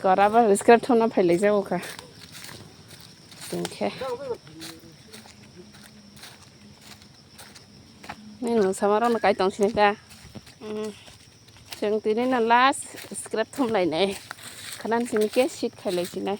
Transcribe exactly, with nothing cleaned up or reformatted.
Kora ba scrap thumna phailai jago kha. Tongkhe. Nini samarokno kai tong sini ta. Mm. Chwng tini no last scrap thumlainai. Khanan sini khe sit khailai sinai.